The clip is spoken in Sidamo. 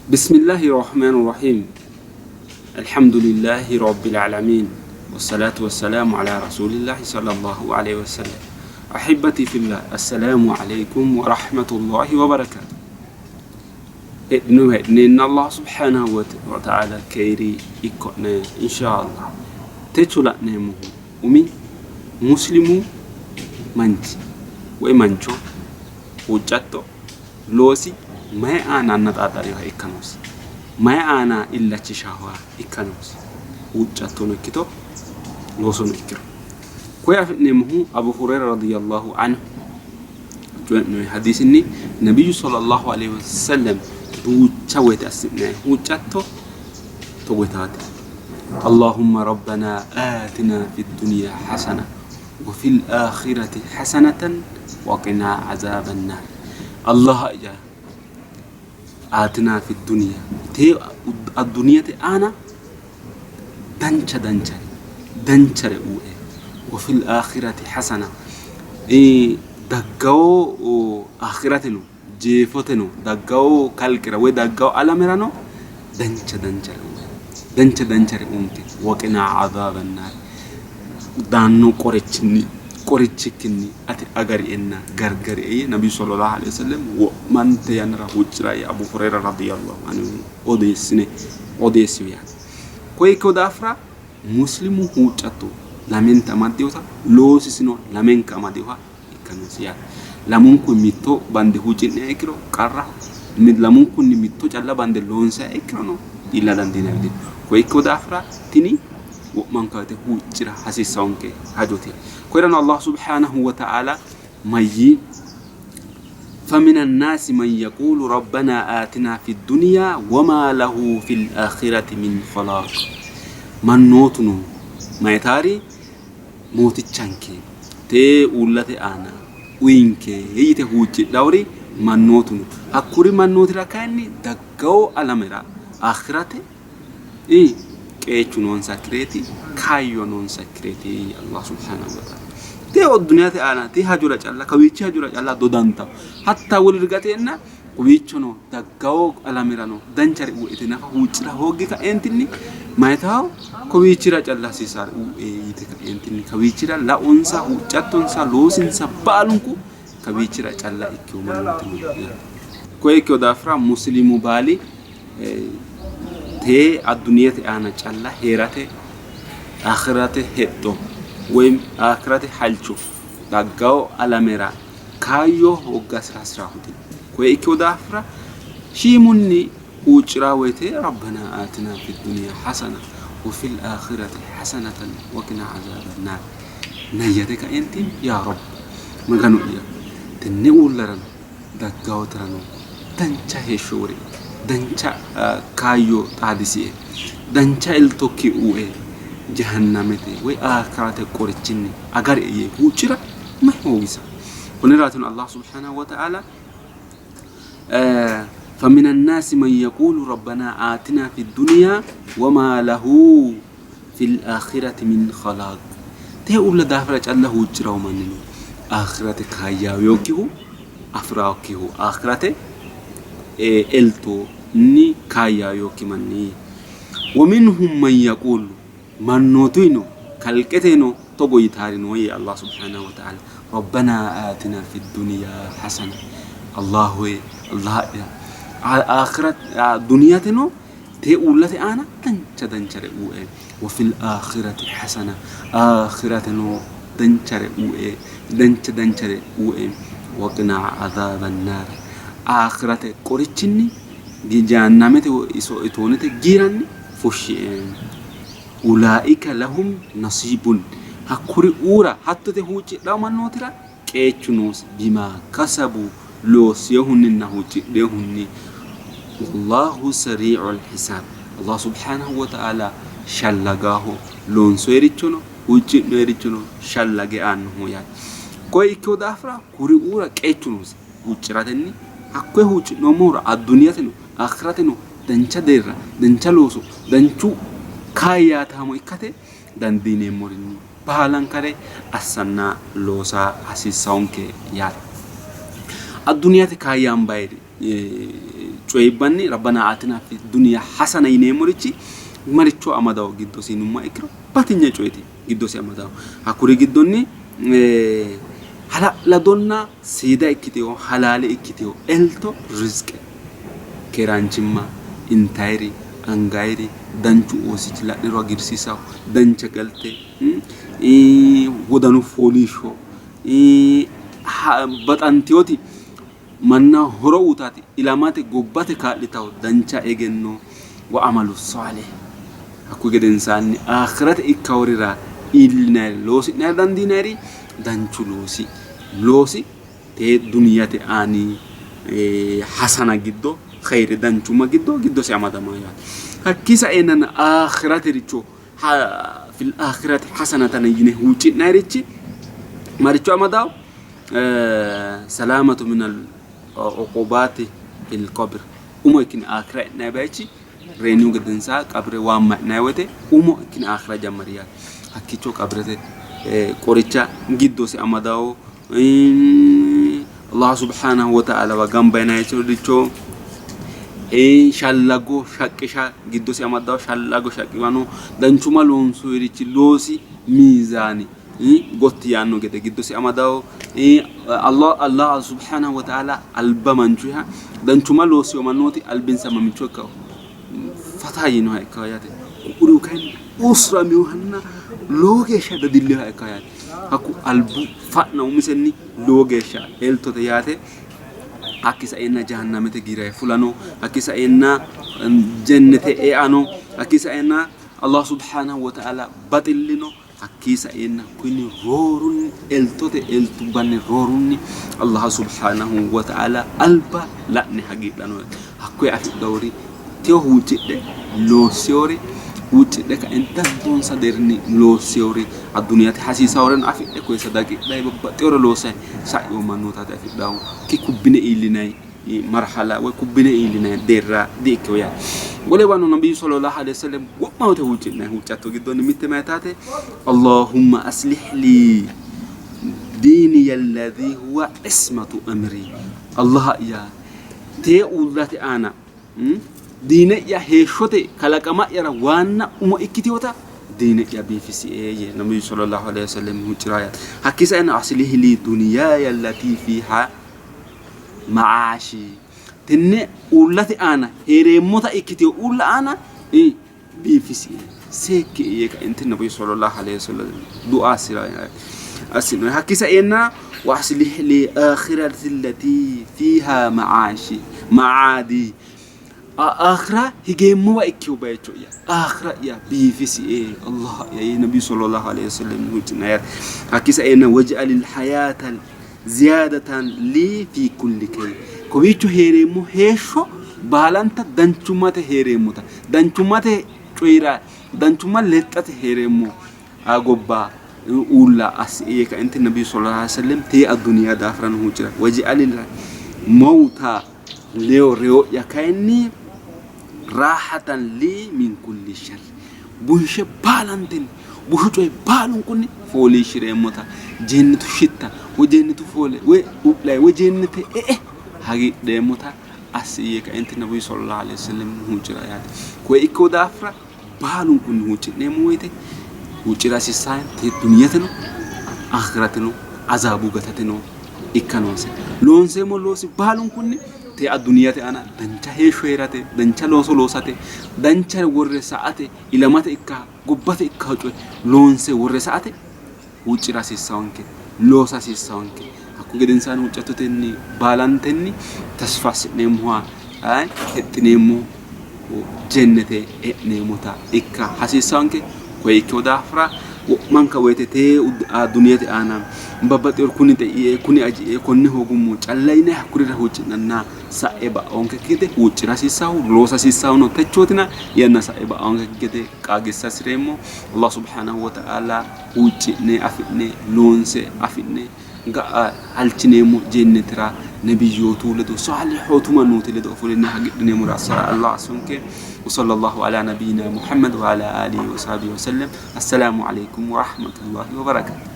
Bismillahi rahmaani rahiim Alhamdulillahi rabbil aalamiin Wassalaatu wassalaamu alaa rasuulillahi sallallahu alaihi wasallam Ahibbati fillah assalaamu alaikum wa rahmatullahi wa barakaatu Hedhino hedhineenna Allah subhanahu wa ta'ala keeri ikko'ne insha Allah Techo la'neemmohu umi muslimu manchi woy mancho huuccatto loosi mayi aana annaxaaxxarinoha ikka noosi? Mayi aana illachishaha ikka noosi? Huuccattono ikkito loosono ikkiro. Koye afi'neemmohu Abu Hurayra radiyallahu anhu coyi'noonni hadiisinni Nabiyyu sallallahu alaihi wasallam duucha woyte assi'nanni huuccatto togo yitaate. Allahumma rabbana aatina fid dunya hasana wa fil aakhirati hasanatan wa qina azaaban naar. Allaha'ya aatinaa fi duniya tee adduniyate aana dancha danchare danchare uue wa fil aakhirati hasana daggawo aakhirate jeefoteno daggawo kalqera woy daggawo alamerano dancha danchare uue dancha danchare uunke waqinaa azaabannaari daanno qorichinni qorichikkinni ati agarienna gargarie yee Nabiyyu sallallahu alaihi wasallam wo'mante yannara huuccira yee Abu Hurayra radiyallahu anhu odeessine odeessino yaate. Koye ikkino daafira muslimu huuccatto lamenta amaddinota loosisino lamenka amadinoha ikkannosi yaate. Lamunkunni mitto bande huucci'niha ikkiro qarraho, lamunkunni mitto calla bande loonsiha ikkirono iilla dandiinanni. Koye ikkino daafira tini wo'manka woyte huuccira hasiissannonke hajooti. Koyrano Allah subhanahu wa ta'ala mayyii فمن الناس من يقول ربنا آتنا في الدنيا وما له في الآخرة من خلاق mannootuno mayitaari Mootichanke, tee uullate aana uyinke yite huuccidhawori mannootu no. Hakkuri mannootira kayinni daggawo alamera, aakhirate, qeechu noonsakkireeti, kaayyo noonsakkireeti yii Allah subhaanahu wa ta'ala. Tee adduniyate aana tee hajora calla, kawiichi hajora calla dodantawo. Hatta woliri gateenna Kowiichono daggawo alamerano danchare uue nafa huucci'ra hoogge ka'eentinni mayitawo kowiichira calla hasiisaare uue yite ka'eentinni kawiichira laonsa, huuccattonsa, loosinsa baalunku kawiichira calla ikkino mannooti no yaate. Koye ikkino daafira musiliimu baali tee adduniyate aana calla hee'rate aakhirate hexxo woy aakhirate halcho daggawo alamera kaayyo hooggasira hasi'ranno. Koye ikkino daafira shiimunni huucci'ra woyte Rabbana aatina fid dunya hasana wa fil aakhirati hasanatan wa qina azaaban naar nayyate kaeentinni yaa Rabb Magano'ya tenne uullarano daggawotirano dancha heeshsho worie, dancha kaayyo xaadisie, dancha eltokki uue, jahannamete woy aakhirate qorichinni agarie yee huucci'ra mayi hoogisa? Konniraatino Allah subhanahu wa ta'ala فمن الناس من يقول ربنا آتنا في الدنيا وما له في الآخرة من خلاق tee uulla daafira calla huucci'rawo manni no. Aakhirate kaayyaawinokkihu afi'rawokkihu aakhirate eltonni kaayyaawinokki manni. Wa minhum man yaquulu Mannootuno kalqeteno togo yitaari no yee Allah subhanahu wa ta'ala Rabbana aatina fid dunya hasana Allahoye Allaha'ya aakhira duniyateno tee uullate aana dancha danchare uue wa fil aakhirati hasana aakhirateno danchare uue dancha danchare uue wa qina azaaban naar aakhirate qorichinni jahannamete iso itoonete giiranni fushshie. Ulaa'ika lahum nasiibun, hakkuri uura hattote huuccidhanno mannootira qeechu noosi, bimaa kasabu, loossinohunninna huuccidhinohunni. Wallaahu sarii'ul hisaab, Allah subhaanahu wa ta'aala shallagaaho, loonsoyirichono huucci'noyirichono shallage aannoho yaate. Koye ikkino daafira kuri uura qeechu noosi huucci'ratenni, hakkoye huucci'noommohura adduniyateno Aakirateno dancha deerra, dancha looso, danchu kaayyaataamo ikkate dandiineemmorinni baalankare assanna loosa hasiissawonke yaate. Adduniyate kaayyaambayiri coyibbanni Rabbana aatina fi duniya hasana yineemmorichi maricho amadawo giddosi yinummoha ikkiro batinye coyeti giddosi amadawo. Hakkuri giddonni hala'ladonna seeda ikkitewo halaale ikkitewo elto rizqe, keeraanchimma, intayiri, angayiri, danchu oosichi la'niro hagiirsiisawo, dancha galte, wodanu fooliishsho, baxantewoti mannaho horo uyitaati, ilamate gobbate kaa'litawo dancha egenno, wa amalu saalih, hakkuyi gedensaanni aakhirate ikkaworira iillinayiri loosi'nayiri dandiinayiri danchu loosi loosi tee duniyate aani hasana giddo khayre danchumma giddo giddose amadama yaate. Hakkii saeennana aakhiratericho fil aakhirati hasanatan yine huucci'nayirichi maricho amadawo? Salaamatu minal uqubaati fil qabr umo ikkine aakhira e'nanni bayichi reyinihu gedensaa qabire waamma e'nanni woyte umo ikkine aakhira jammari yaate. Hakkiicho qabirete qoricha giddose amadawo Allah subhanahu wa ta'ala gamba yinanni shallago shaqqisha giddose amaddawo shallago shaqqiwano danchuma loonsoyirichi loosi miizaani gotti yaanno gede giddosi amadawo Allah Allah subhanahu wa ta'ala alba manchuha danchuma loosiyo mannooti albinsa mamicho ikkawo fataa yiinoha ikkawo yaate. Ku'uriu kayinni usraminohanna lowo geeshsha dadillinoha ikkawo yaate. Hakku albu fa'na umisenni lowo geeshsha eltote yaate. Hakki saenna jahannamete giirayi fulano, hakki saenna jennete eano, hakki saenna Allah subhanahu wa ta'ala baxillino, hakkii saenna kuni roorunni eltote eltubbanni roorunni Allah subhanahu wa ta'ala alba la'ne hagiidhano. Hakkoye afidhawori tewo huuccidhe loossewori huuccidhe kaen dandoonsa deerrinni loossewori adduniyate hasiisaworeno afidhe koye sadaqidhay babbaxxewore loossay sa'ewo mannootaati afidhahu ki kubbine iillinay marhala woy kubbine iillinay deerra di''ikkino yaate. Wolewano nabiyyu sallallahu alaihi wasallam wo'ma wote huucci'nay huuccatto giddonni mitte mayitaate Allahumma aslih lii diiniya alladhi huwa ismatu amri Allaha'ya tee uullate aana diine'ya heeshshote kalaqama'yara waanna umo ikkitinota diine'ya biifisie yee nabiyyu sallallahu alaihi wasallam huucci'ra yaate. Hakkii saeno aslih lii duniyaaya allatii fiiha ma'aashi tenne uullate aana hee'reemmota ikkitino uulla aana biifisie seekkie yee kaentinni nabiyyu sallallahu alaihi wasallam du'a assira assino. Hakkii saenna wa aslih lii aakhirati allatii fiiha ma'aashi ma'aadi aakhira higeemmowa ikkino bayicho'ya aakhira'ya biifisie Allah'ya yee nabiyyu sallallahu alaihi wasallam huuccina yaate. Hakkii saenna waj'alil hayaata ziyaadatan lii fii kulli kayr kowiicho hee'reemmo heeshsho baalanta danchummate hee'reemmota danchummate coyira danchumma lexxate hee'reemmo gobba uulla assie yee kaenti nabiyyu sallallahu alaihi wasallam tee adduniyaa daafirano huuccira waji'alil mawta leyo reyo'ya kayinni raahatan lii min kulli sharri bunshe baalantenni bushu coyi baalunkunni fooliishshi'reemmota jeennitu shitta woy jeennitu foole woy u'layi woy jeennite e'e hagiidheemmota assi yee kaenti nabiyyu sallallahu alaihi wasallam huuccira yaate. Koye ikkino daafira baalunkunni huucci'neemmo woyite huuccira hasiissanno duniyateno akhirateno azaabu gatateno ikka noose. Loonseemmo loosi baalunkunni te adduniyate aana dancha heeshsho hee'rate, dancha looso loosate, danchare worre sa''ate, ilamate ikka gobbate ikka coye loonse worre sa''ate huucci'ra hasiissawonke, loosa hasiissawonke. Hakku gedensaanni huuccattotenni baalantenni tasfa assi'neemmoha hexxineemmo jennete e'neemmota ikka hasiissawonke. Koye ikkino daafira wo'manka woyite tee duniyate aana babbaxxinori kuni xeie, kuni ajie, konne hoogummo calla yine hakkurira huucci'nanna sa'e ba'oonkekki gede huucci'ra hasiissahu loosa hasiissahuno techootina yanna sa'e ba'oonkekki gede qaagiissa hasi'reemmo. Allah subhanahu wa ta'ala huucci'ne afi'ne loonse afi'ne ga'a halchineemmo jennetira nebiyyootu ledo saalihootu mannooti ledo ofoline hagiidhineemmore assara Allah assonke. Wa sallallahu ala nabiyyina Muhammad wa ala alihi wa sahbihi wa sallam. Assalaamu alaykum wa rahmatullahi wa barakatuh.